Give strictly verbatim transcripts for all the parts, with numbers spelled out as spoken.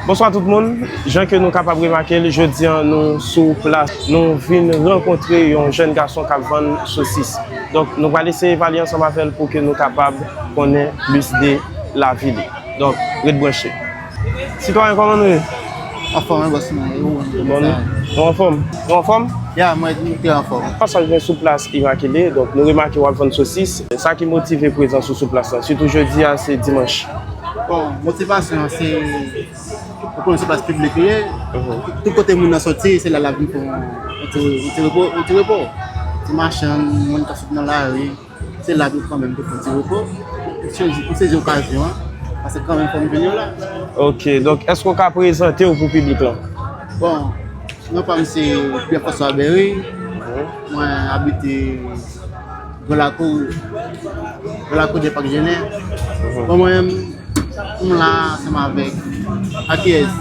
Bonswa tout moun. Jan ke nou kapab remake l, jodi a nou sou plas. Nou vin rankontre yon jèn gason k ap vann sosis. Donk, nou pral eseye pale ansanm avè l pou ke nou kapab konnen plis de lavi li. Donk, ret branche. Sitwayen, kòman nou ye? Anfòm, wi, bòs mwen. E ou menm? Bon, nou anfòm? Nou anfòm? Ya, mwen, nou trè anfòm. Pasaj mwen sou plas Imakile, donk nou remake w ap vann sosis. Sa ki motive prezans ou sou plas la, sitou jodi a, se dimanch. Bon, motivasyon an, se ou konnen se plas piblik li ye. Tout kote moun nan soti, se la l ap vin fè yon, yon ti, yon ti repo, yon ti repo. Ti machann, moun k ap sot nan lari, se la pou kanmenm pou fè yon ti repo. M sezi, m sezi okazyon an, paske kanmenm fò m jwenn yo la. Ok, donk èske w ka prezante w pou piblik lan? Bon, non pa m se Pierre François Berry. Mwen abite Gran Lakou, Gran Lakou de Pak Jenè. Bon, mwen menm, m la ansanm avèk, ak kiyès?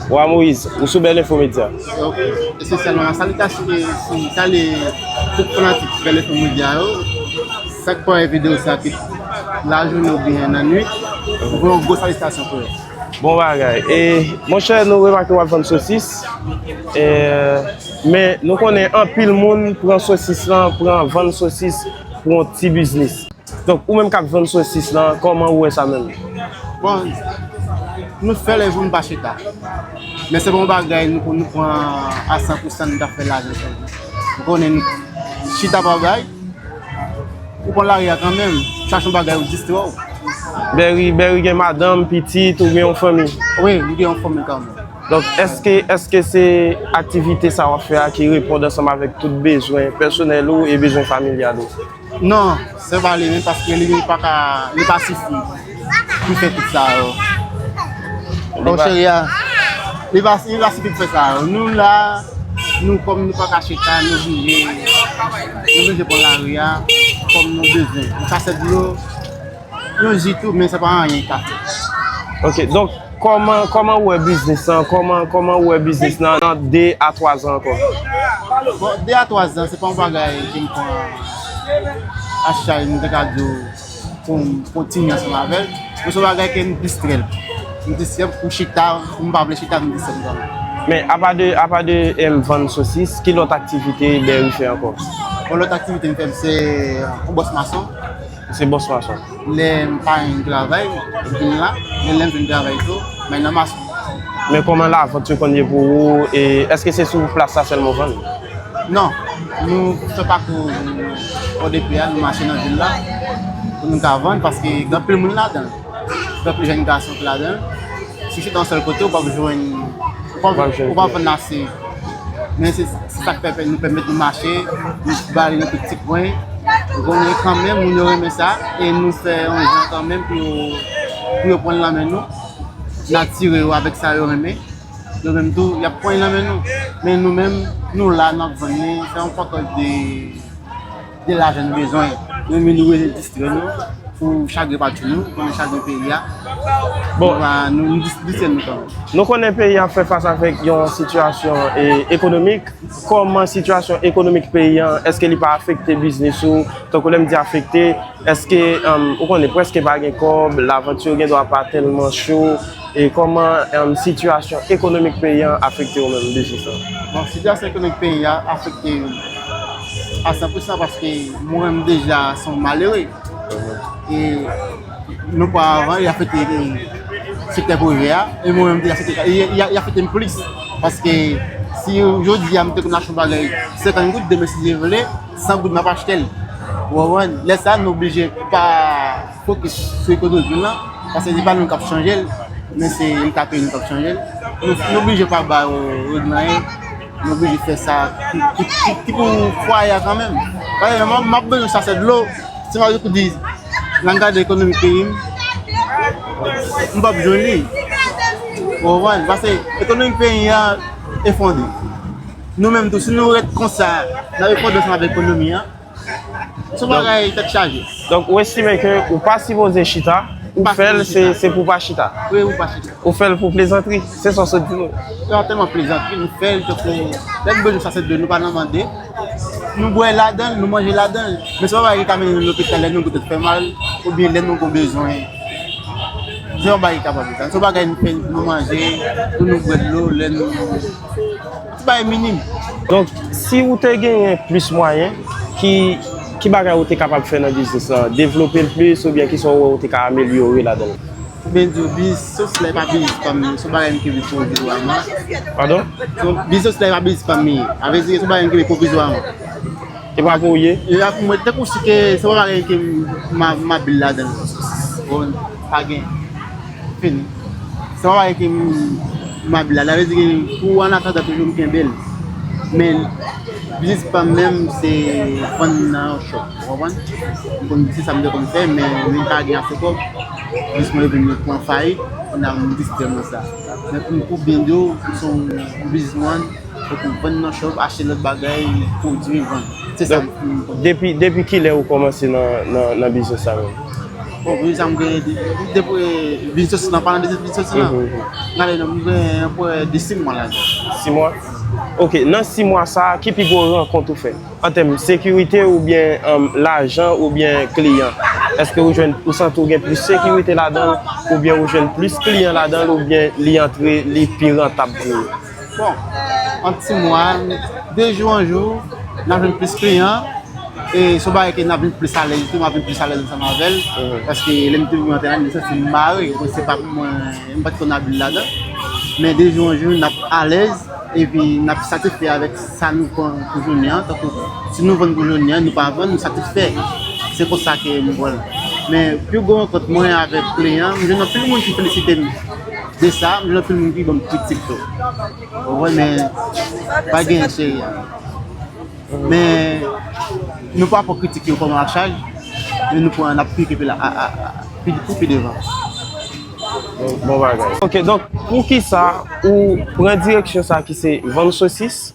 Wa Moyiz, ou sou Bèl Enfo Medya. Ok. Espesyalman, salitasyon, e, si, salye tout fanatik Bèl Enfo Medya yo. Sa k pa wè videyo sa, ki lajounen oubyen nan nwit, m voye yon gwo salitasyon pou yo. Bon bagay. E, monchè, nou remake w ap vann sosis. E, men nou konnen anpil moun pran sosis lan, pran vann sosis pou yon ti biznis. Donk, ou menm k ap vann sosis lan, kòman ou wè sa menm? Bon, nou fè lè jou nou pa chita. Men se pa yon bagay nou, nou pran a san pou san nou ta fè lajan sèlman. Nou konnen nou chita pa bay, ou pran lari a kanmenm, chache yon bagay ou distrè w. Berry, Berry gen madanm, pitit, ou gen yon fanmi? Wi, m gen yon fanmi kanmenm. Donk, èske, èske se aktivite sa w ap fè a ki reponn ansanm avèk tout bezwen pèsonèl ou e bezwen familyal ou? Non, se pa li menm, paske li menm pa ka, li pa sifi pou fè tout sa yo. Bon, cheri a, li pa, li pa sifi pou fè sa yo. Nou la, nou kòm nou pa ka chita, nou oblije, nou oblije pran lari a, kòm nou bezwen. Yon kachèt dlo, yon ji tou, men se pa anyen k ka fèt. Ok, donk, kòman, kòman ou wè biznis lan? Kòman, kòman ou wè biznis lan nan de a twa zan ankò? Bon, de a twa zan, se pa yon bagay ke m pran a chay, m te ka di w, pou m kontinye ansanm avè l. Men se yon bagay ke m distrè l. M distrè l pou chita, pou m pa vle chita, m distrè m kanmenm. Men apa de, apa de, em, vann sosis, ki lòt aktivite Berry fè ankò? Bon, lòt aktivite m fè, se, euh, yon bòs mason. Se bòs mason. Lè m pa gen travay, m vin la. Men lè m jwenn travay tou, men nan mason. Men kòman lavant yo konn ye pou ou? E èske se sou plas sa sèlman w vann? Non. Nou fè pakou O D P a, nou mache nan vil la pou nou ka vann, paske gen anpil moun ladan l. Gen anpil jèn gason ki ladan l. Si w chita yon sèl kote, ou p ap jwenn, ou p ap, ou p ap vann ase. Men se, se sa k pèmèt nou, pèmèt nou mache, nou bale nan tout ti kwen. Ou konnen kanmenm, moun yo renmen sa, e nou fè yon jan kanmenm pou yo, pou yo pran l nan men nou. N atire yo avèk sa yo renmen. Yo menm tou, y ap pran l nan men nou. Men nou menm, nou la, n ap vann li, se yon pakèt de de lajan nou bezwen. Nou menm nou bezwen distrè nou pou chagren pa tchoul nou, konnen chagren peyi a. Bon. Nou pa, nou, nou dis-, distrè nou kanmenm. Nou konnen peyi a ap fè fas avèk yon sitiyasyon, e, ekonomik. Kòman sitiyasyon ekonomik peyi a, èske li pa afekte biznis ou? Tankou lè m di afekte, èske, em, ou konnen prèske pa gen kòb, lavant yo gen dwa pa tèlman cho, e kòman, em, sitiyasyon ekonomik peyi a afekte ou menm, biznis lan? Bon, sitiyasyon ekonomik peyi a afekte a san pou san paske mwen menm deja se yon malere. E nou pa avan, li afekte sektè prive a, e mwen menm li afekte, li, li, li afekte m plis. Paske si jodi a m te konn achte yon bagay senkant goud, demen si Dye vle, san goud m ap achte l. Ou konprann? Lè sa a, nou oblije pa fokis sou ekonomi nou lan, paske se pa nou k ap chanje l, men se Leta peyi nou k ap chanje l. Nou, nou oblije pa ba yo, yo di anyen, nou oblije fè sa ki, ki, ki, ki pou fwaye a kanmenm. Paske mwen, m ap bezwen sachè dlo, si m ap di, nan gade ekonomi peyi m, m p ap jwenn li. Ou konprann? Paske ekonomi peyi a efondre. Nou menm tou, si nou ret konsa, n ap efondre ansanm avèk ekonomi an. Se yon bagay tèt chaje. Donk, ou estime ke ou pa sipoze chita, ou fè l, se, se pou pa chita. Wi, ou pa chita. Ou fè l pou plezantri, se sa w sot di nou. Se pa tèlman plezantri, nou fè l tankou, lè nou bezwen sachè dlo, nou pa nan mande. Nou bwè ladan l, nou manje ladan l. Men se pa bagay ki ka mennen nou lopital lè nou gen tèt fè mal, oubyen lè nou gen bezwen. Se yon bagay ki kapab fèt. Se yon bagay nou fè pou nou manje, pou nou bwè dlo, lè nou, ti bagay minim. Donk, si ou te genyen plis mwayen, ki, ki bagay ou te kapab fè nan biznis lan? Devlope l plis oubyen kisa ou wè ou te ka amelyore ladan l? Pou byen di w, biznis sosis la, e pa biznis pa m, se yon bagay m kenbe pwovizwaman. Padon? Se yon, biznis sosis la, e pa biznis pa m li ye. A vle di, se yon bagay m kenbe pwovizwaman. E pa pou ou ye? E pa pou mwen, tankou si ke se yon bagay ke m, m a, m a build ladan l. Bon, pa gen. Fini. Se yon bagay ke m, m a build ladan l. Sa vle di ke pou an atandan toujou m kenbe l. Men, biznis pa m menm, se vann nan yon shop. Ou konprann? M konn se sa m te konn fè, men m pa gen ase kòb. Jis mwen epi m pran fayit, kounye a m distrè m nan sa. Men pou m, pou byen di w, m se yon biznismann, fòk m vann nan shop, achte lòt bagay, pwodui, vann. Se sa m, m konn. Depi, depi kilè ou kòmanse nan, nan, nan biznis sa menm? Bon, biznis sa m genyen de-, depi, eh, biznis sosis lan, palan de biznis sosis lan. Mhm, mhm. Gade non, m genyen prè de sis mwa ladan. Sis mwa? Ok, nan sis mwa sa a, ki pi gwo rankont ou fè? An tèm sekirite oubyen, um, lajan oubyen kliyan? Èske ou jwenn, ou santi ou gen plis sekirite ladan l, oubyen ou jwenn plis kliyan ladan l, oubyen li antre, li pi rantab pou ou? Bon, an sis mwa, de jou an jou, n ap jwenn plis kliyan, e se yon bagay ke n ap vin plis alèz tou, m ap vin plis alèz ansanm avè l, mhm, paske lè m te vin antre la, m te santi m mare, se pa pou mwen, m pa t konn abit ladan, men de jou an jou, n ap alèz, epi n ap satisfè avèk sa nou pran pou jounen an, tankou si nou vann pou jounen an, nou pa vann, nou satisfè. Se konsa ke m wè l. Men, pi gwo rankont mwen avèk kliyan, m jwenn anpil moun ki felisite m de sa, m jwenn anpil moun ki ban m kritik tou. Ou konprann, men pa gen seri a. Men, nou pa pran kritik yo kòm a chaj, men nou pran, n ap pike pi la, a, a, a, pi, pou pi devan. Bon, bon bagay. Ok, donk, poukisa ou pran direksyon sa ki se vann sosis?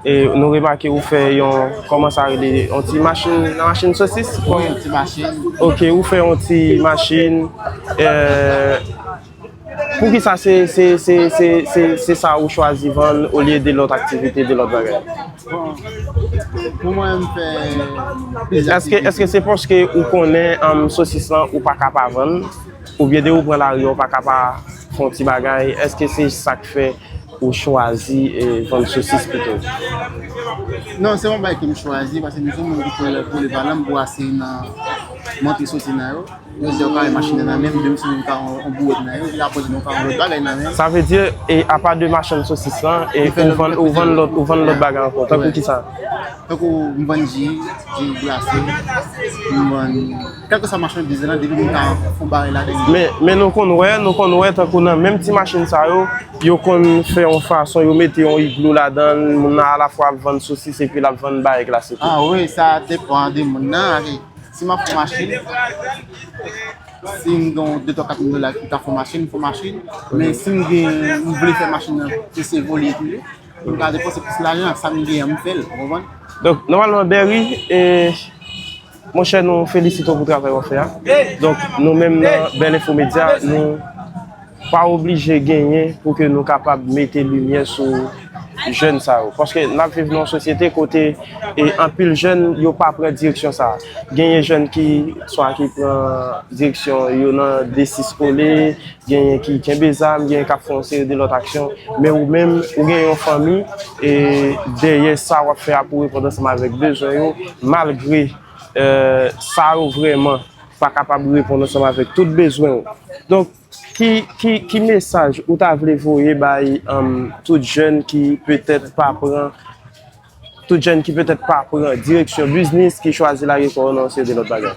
E nou remake ou fè yon, kòman sa rele, yon ti machin, nan machin sosis? Wi, yon ti machin. Ok, ou fè yon ti machin. Eh, poukisa se, se, se, se, se, se sa ou chwazi vann olye de lòt aktivite, de lòt bagay? Bon, pou mwen, m fè plezi aktivite. Èske, èske se paske ou konnen, um, sosis lan ou pa ka pa vann? Oubyen depi ou pran lari a, ou pa ka pa fè yon ti bagay? Èske se sa k fè ou chwazi, eh, vann sosis pito? Non, se yon bagay ke m chwazi, paske m se yon moun ki pran lè nan, m bwase nan montre soti nan yo. Jodi a, ou ka wè machin nan nan men m, demen si m ka yon, yon bouwèt nan yo, epi apre demen ou ka yon lòt bagay nan men m. Sa vle di, e apa de machann sosis lan, e ou vann, ou vann lòt, ou vann lòt bagay ankò, tankou kisa? Tankou m vann ji, ji glase, m vann kèlkeswa machandiz lan, depi m ka fon bagay ladan. Men, men nou konn wè, nou konn wè tankou nan menm ti machin sa yo, yo konn fè yon fason, yo mete yon iglou ladan l, moun nan alafwa ap vann sosis epi l ap vann bagay glase tou. Ah wi, sa depann de moun nan. Si m ap fè machin, si m gen yon de twa kat mil dola ki ka fè machin, m fè machin. Men si m gen, m vle fè machin nan plis evolye toujou, m ka depanse plis lajan, sa m gen an, m fè l, ou konprann? Donk, nòmalman, Berry, e, monchè, nou felisite w pou travay w ap fè a. Donk, nou menm nan Bèl Enfo Medya, nou pa oblije genyen pou ke nou kapab mete limyè sou jèn sa yo. Paske n ap viv nan yon sosyete kote, e, anpil jèn, yo pa pran direksyon sa a. Genyen jèn ki, swa ki pran direksyon yo nan desis kole, genyen ki kenbe zam, genyen k ap fè yon seri de lòt aksyon. Men ou menm, ou gen yon fanmi, e dèyè sa w ap fè a pou reponn ansanm avèk bezwen yo, malgre, e, sa yo vrèman pa kapab reponn ansanm avèk tout bezwen w. Donk, ki, ki, ki mesaj ou ta vle voye bay, um, tout jèn ki petèt pa pran, tout jèn ki petèt pa pran direksyon biznis, ki chwazi lage kò yo nan yon seri de lòt bagay?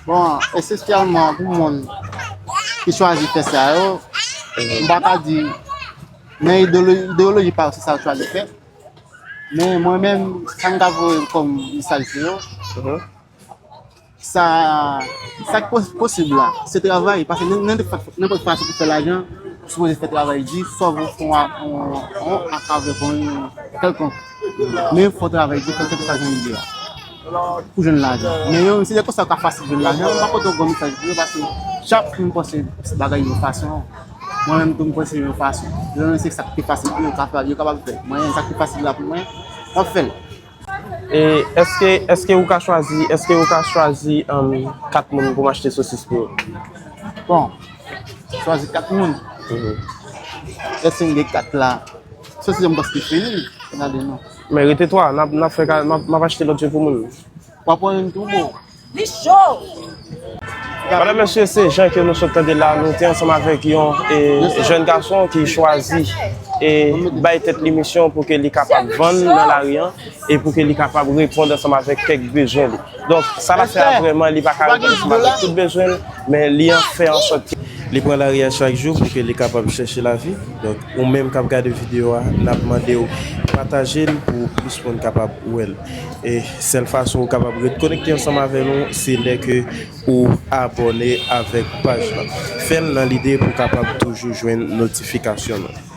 Bon, espesyalman pou moun ki chwazi fè sa yo, m pa ka di nan ideyolo-, ideyoloji pa yo se sa yo chwazi fè. Men mwen menm, sa m ka voye kòm mesaj pou yo, sa, sa k pos-, posib la, se travay. Paske nen-, nenpòt fa-, nenpòt fason pou fè lajan, ou sipoze fè travay di, swa ou fè yon, yon, yon ak avèk yon kèlkonk. Men fò w travay di, kèlkeswa jan li ye a, pou jwenn lajan. Men yo, se de konsa ka fasil jwenn lajan, m pa pote yon gwo mesaj pou yo, paske chak moun panse bagay yon fason. Mwen menm tou, m panse yon fason. Yo menm se sa k pi fasil pou yo ka fè, yo kapab fè. Mwen, sa k pi fasil la pou mwen, m ap fè l. E èske, èske ou ka chwazi, èske ou ka chwazi, um, kat moun pou m achte sosis pou yo? Bon, Chwazi kat moun. Lè si m gen kat la, se si yon bòs ki fini, gade non. Men rete twa, n ap, n ap fè ka, m ap, m ap achte lòt je pou moun. W ap pran youn tou, bro. Li cho! Madanm, mesye, se jan ke nou sot tande la, nou te ansanm avèk yon e, jèn gason ki chwazi e bay tèt li misyon pou ke li kapab vann nan lari an e pou ke li kapab reponn ansanm avèk kèk bezwen li. Donk, sa l ap fè a vrèman, li pa ka reponn ansanm avèk tout bezwen l, men li an fè an sòt ke li pran lari a chak jou pou ke li kapab chèche lavi. Donk, ou menm k ap gade videyo a, n ap mande w pataje l pou plis moun kapab wè l. E sèl fason ou kapab ret konekte ansanm avè nou, se lè ke ou abòne avèk paj la. Fè l nan lide pou w kapab toujou jwenn notifikasyon nou.